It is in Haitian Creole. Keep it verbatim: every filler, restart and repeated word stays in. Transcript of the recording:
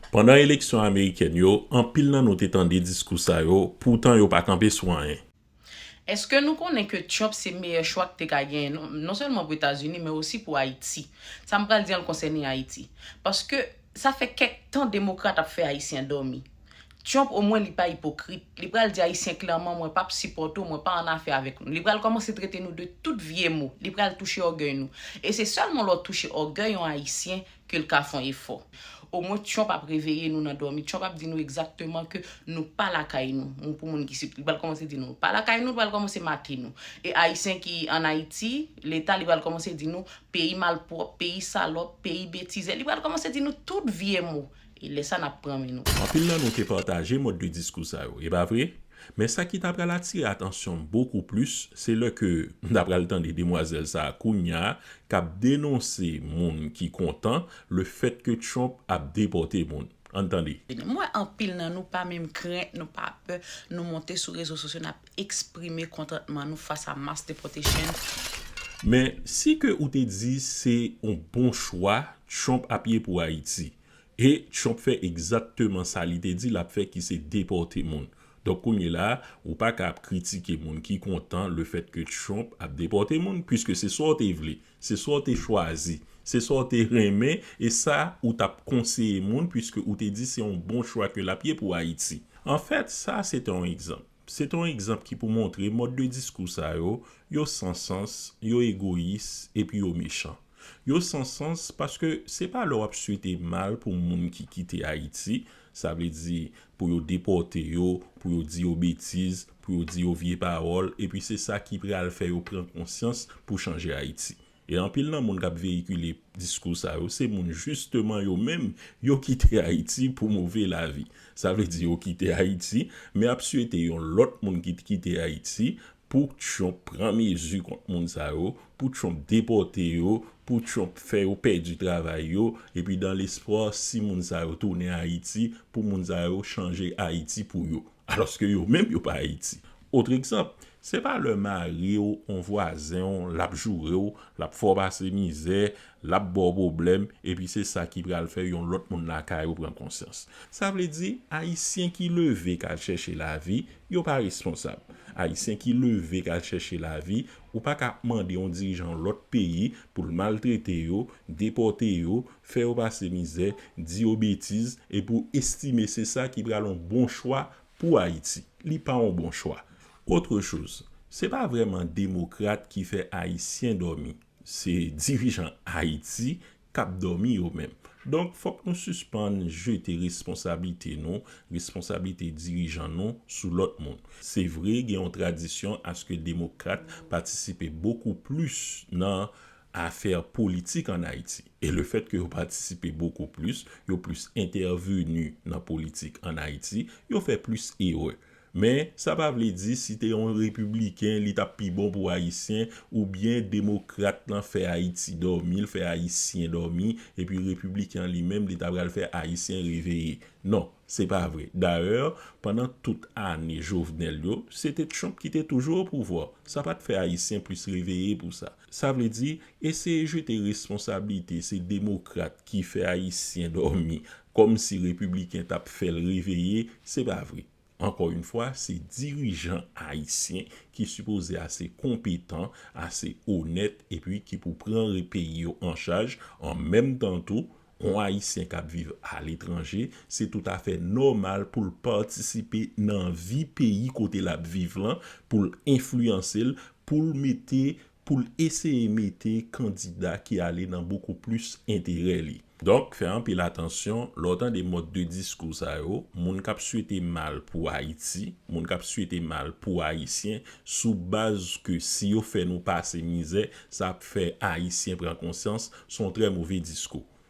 Pandan eleksyon amerikèn yo, anpil nan nou te tande diskou sa yo, poutan yo pa kanpe sou anyen. Èske nou konnen ke Trump se meyè chwa k te ka genyen non, non sèlman pou Etazini, men osi pou Ayiti? Sa m pral di an l konsène Ayiti. Paske sa fè kèk tan demokrat ap fè Ayisyen dòmi. Trump omwen li pa ipokrit. Li pral di Ayisyen klèman mwen p ap sipòte w, mwen pa annafè avèk nou. Li pral kòmanse trete nou de tout vye mo. Li pral touche ògèy nou. E se sèlman lè w touche ògèy yon Ayisyen ke l ka fè yon efò. Omwen Trump ap reveye nou nan dòmi. Trump ap di nou egzakteman ke nou pa lakay nou. Moun pou moun ki sip, li pral kòmanse di nou, nou pa lakay nou, li pral kòmanse make nou. E Ayisyen ki ann Ayiti, Leta, li pral kòmanse di nou, peyi malpwòp, peyi salòp, peyi betizè. Li pral kòmanse di nou tout vye mo. E lè sa n ap pran men nou. Anpil nan nou te pataje mòd de diskou sa yo, e pa vre? Men sa ki ta pral atire atansyon m bokou plis, se lè ke m ta pral tande demwazèl sa a kounya k ap denonse moun ki kontan le fèt ke Trump ap depòte moun. Ann tande. M wè anpil nan nou pa menm krent, nou pa pè, nou monte sou rezo sosyo, n ap eksprime kontantman nou fas a mass deportation. Men si ke ou te di se yon bon chwa Trump ap ye pou Ayiti, e Trump fè egzakteman sa li te di l ap fè ki se depòte moun. Donk kounye la, ou pa ka ap kritike moun ki kontan le fèt ke Trump ap depòte moun, piske se sa w te vle, se sa w te chwazi, se sa w te renmen, e sa ou t ap konseye moun, piske ou te di se yon bon chwa ke l ap ye pou Ayiti. Anfèt, sa se te yon egzanp. Se te yon egzanp ki pou montre mòd de diskou sa yo, yo san sans, yo egoyis, epi yo mechan. Yo san sans paske se pa lè w ap swete mal pou moun ki kite Ayiti, sa vle di pou yo depòte yo, pou yo di yo betiz, pou yo di yo vye pawòl, epi se sa ki pral fè yo pran konsyans pou chanje Ayiti. E anpil nan moun k ap veyikile diskou sa yo, se moun jisteman yo menm, yo kite Ayiti pou move lavi. Sa vle di yo kite Ayiti, men ap swete yon lòt moun ki t kite Ayiti pou Trump pran mezi kont moun sa yo, pou Trump depòte yo, pou Trump fè yo pèdi travay yo, epi dan lespwa si moun sa yo tounen Ayiti, pou moun sa yo chanje Ayiti pou yo. Alòske yo menm yo pa Ayiti. Otrè egzanp, se pa lè mari w, yon vwazen w, l ap joure w, l ap fè w pase mizè, l ap ba w pwoblèm, epi se sa ki pral fè yon lòt moun lakay ou pran konsyans. Sa vle di, Ayisyen ki leve k al chèche lavi, yo pa responsab. Ayisyen ki leve k al chèche lavi, ou pa ka ap mande yon dirijan lòt peyi pou l maltrete yo, depòte yo, fè yo pase mizè, di yo betiz, epi w estime se sa ki pral yon bon chwa pou Ayiti. Li pa yon bon chwa. Otre choz, se pa vrèman demokrat ki fè Ayisyen dòmi. Se dirijan Ayiti k ap dòmi yo menm. Donk, fòk nou sispann jete responsablite nou, responsablite dirijan nou sou lòt moun. Se vre, gen yon tradisyon aske demokrat patisipe bokou plis nan afè politik ann Ayiti. E le fèt ke yo patisipe bokou plis, yo plis entèveni nan politik ann Ayiti, yo fè plis erè. Men, sa pa vle di si te yon repibliken, li t ap pi bon pou Ayisyen, oubyen demokrat lan fè Ayiti dòmi, l fè Ayisyen dòmi, epi repibliken an li menm, li ta pral fè Ayisyen reveye. Non, se pa vre. Dayè, pandan tout ane Jovenel yo, se te Trump ki te toujou o pouvwa. Sa pa t fè Ayisyen plis reveye pou sa. Sa vle di, eseye jete responsablite se demokrat ki fè Ayisyen dòmi, kòmsi repibliken t ap fè l reveye, se pa vre. Ankò yon fwa, se dirijan ayisyen ki sipoze ase konpetan, ase onèt, epi ki pou pran re-, peyi yo an chaj. An menm tan tou, yon Ayisyen k ap viv aletranje, se toutafè nòmal pou l patisipe nan vi peyi kote l ap viv lan, pou l enfliyanse l, pou l mete, pou l eseye mete kandida ki ale nan bokou plis enterè li. Donk, fè anpil atansyon lè w tande mòd de diskou sa yo, moun k ap swete mal pou Ayiti, moun k ap swete mal pou Ayisyen, sou baz ke si yo fè nou pase mizè, sa ap fè Ayisyen pran konsyans, se yon trè move diskou.